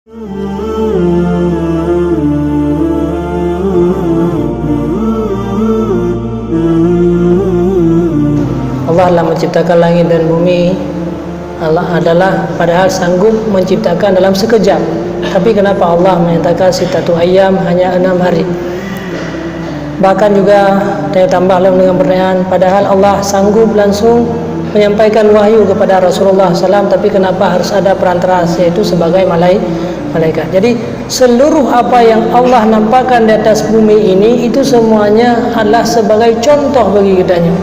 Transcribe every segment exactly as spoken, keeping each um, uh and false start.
Allah telah menciptakan langit dan bumi, Allah adalah padahal sanggup menciptakan dalam sekejap. Tapi kenapa Allah menyatakan sittatu ayyam, hanya enam hari? Bahkan juga, saya tambah lom dengan pertanyaan, padahal Allah sanggup langsung menyampaikan wahyu kepada Rasulullah sallam, tapi kenapa harus ada perantara, yaitu sebagai malai-, malaikat? Jadi, seluruh apa yang Allah nampakkan di atas bumi ini, itu semuanya adalah sebagai contoh bagi kita nyoe.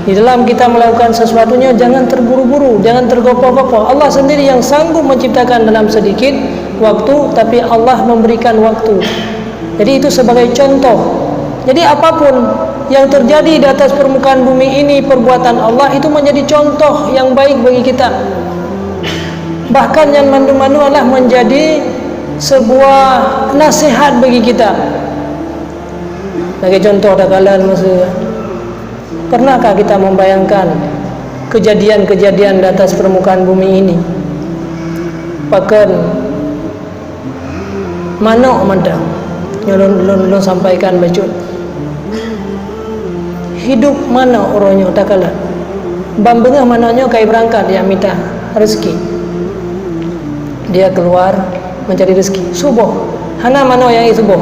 Di dalam kita melakukan sesuatunya, jangan terburu-buru, jangan tergopoh-gopoh. Allah sendiri yang sanggup menciptakan dalam sedikit waktu, tapi Allah memberikan waktu. Jadi, itu sebagai contoh. Jadi, apapun yang terjadi di atas permukaan bumi ini, perbuatan Allah itu menjadi contoh yang baik bagi kita. Bahkan, nyan mandum-mandum adalah menjadi sebuah nasihat bagi kita. Lagèe contoh, takalon masa, pernahkah kita membayangkan kejadian-kejadian di atas permukaan bumi ini? Pakon manok mantong. Nyoe lôn, lôn, lôn sampaikan bacut. Hidup manok uroe nyoe takalon. Ban beungoh manok nyoe ka ibeurangkat jak mita rezeki. Dia keluar mencari rezeki. Suboh. Hana manok nyang ék suboh.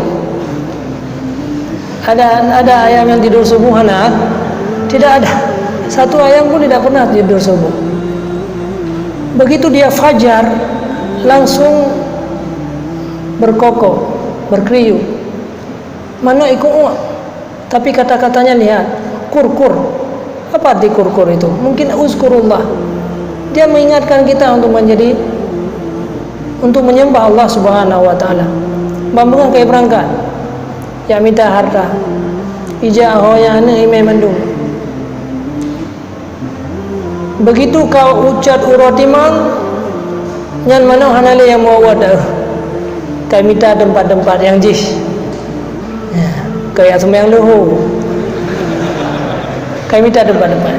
Ada, ada ayam yang tidur subuh? Hana. Tidak ada. Satu ayam pun tidak pernah tidur subuh. Begitu dia fajar, langsung berkokok, berkeriuk. Manok ikut uak. Tapi kata-katanya, lihat, kur-kur. Apa arti kur-kur itu? Mungkin uzkurullah. Dia mengingatkan kita untuk menjadi, untuk menyembah Allah Subhanahu wa Taala. Ban beungoh ka ibeurangkat, jak mita harta. Ijak ho nyang aneuk imè mandum. Begitu ka ucot uroe timang, nyan manok hana lé nyang muat-muat deuh. Ka mita teumpat-teumpat nyang jih. Ya, ka jak seumayang luhô. Ka mita teumpat-teumpat.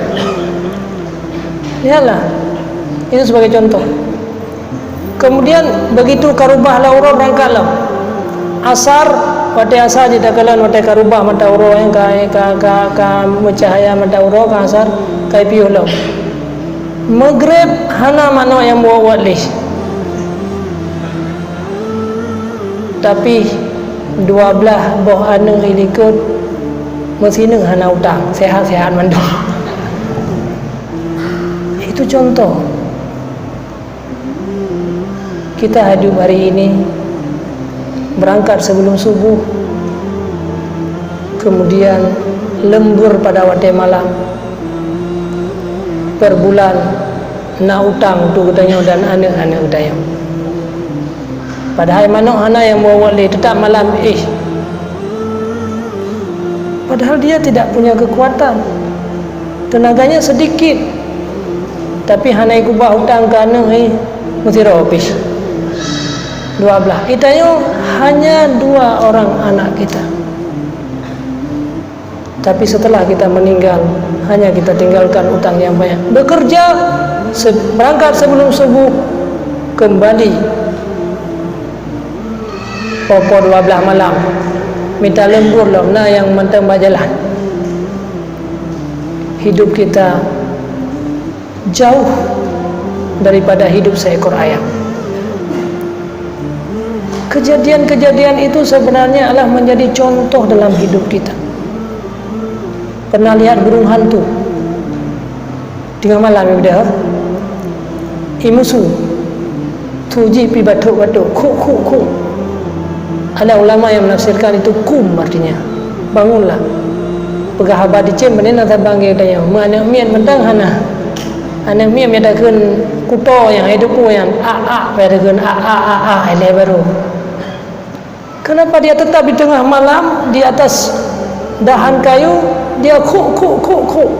Lihatlah, itu sebagai contoh. Kemudian, begitu ka rubah lam uroe, beurangkat lom. Asar, watèe asar jih takalon, watèe ka rubah mata uroe, ka, ka, ka, ka meucahya mata uroe, ka asar, ka piôh lom. Maghrib hana manok nyang muat-muat lé. Tapi, dua blaih boh aneuk ilikot, meusineuk hana utang, sehat-sehat mandum. Itu contoh. Kita hidup hari ini berangkat sebelum subuh, kemudian lembur pada watèe malam. Per bulan na utang untuk geutanyoe dan aneuk-aneuk geutanyoe. Padahai manok hana nyang muat-muat lé, teutap malam éh. Padahal dia tidak punya kekuatan. Tenaganya sedikit. Tapi hana ikuba utang keu aneuk, eh, meusidroe pih. Dua blaih. Geutanyoe hanya dua orang anak kita. Tapi setelah kita meninggal, hanya kita tinggalkan utang yang banyak. Bekerja se-, berangkat sebelum subuh, kembali poh-poh dua blaih malam, mita lembur lom, na nyang mantong bak jalan. Hidup kita jauh daripada hidup seekor ayam. Kejadian-kejadian itu sebenarnya adalah menjadi contoh dalam hidup kita. Pernah lihat burung hantu? Teungoh malam, ya udah. Imusu. Su jih pih batok-batok, khuk, khuk, khuk. Ada ulama yang menafsirkan itu kum artinya, bangunlah. Peugah haba cicém, bak nyan na sabang geutanyoe, meu aneuk miet mantong hana. Aneuk miet nyang takheun kuto nyang hai teupeu nyan, ak, ak, nyang takheun ak, ak, ak, ak, ilèe barô. Kenapa dia tetap di tengah malam di atas dahan kayu, dia khuk, khuk, khuk, khuk?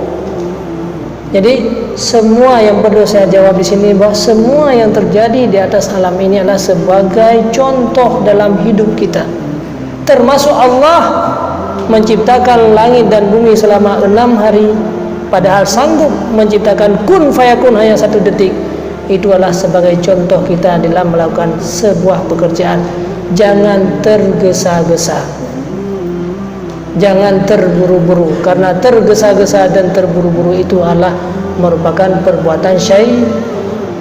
Jadi, semua yang perlu saya jawab di sini, bahwa semua yang terjadi di atas alam ini adalah sebagai contoh dalam hidup kita. Termasuk Allah menciptakan langit dan bumi selama enam hari, padahal sanggup menciptakan kun fayakun hanya satu detik. Itu adalah sebagai contoh kita dalam melakukan sebuah pekerjaan. Jangan tergesa-gesa. Jangan terburu-buru, karena tergesa-gesa dan terburu-buru itu adalah merupakan perbuatan syai-,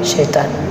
syaitan.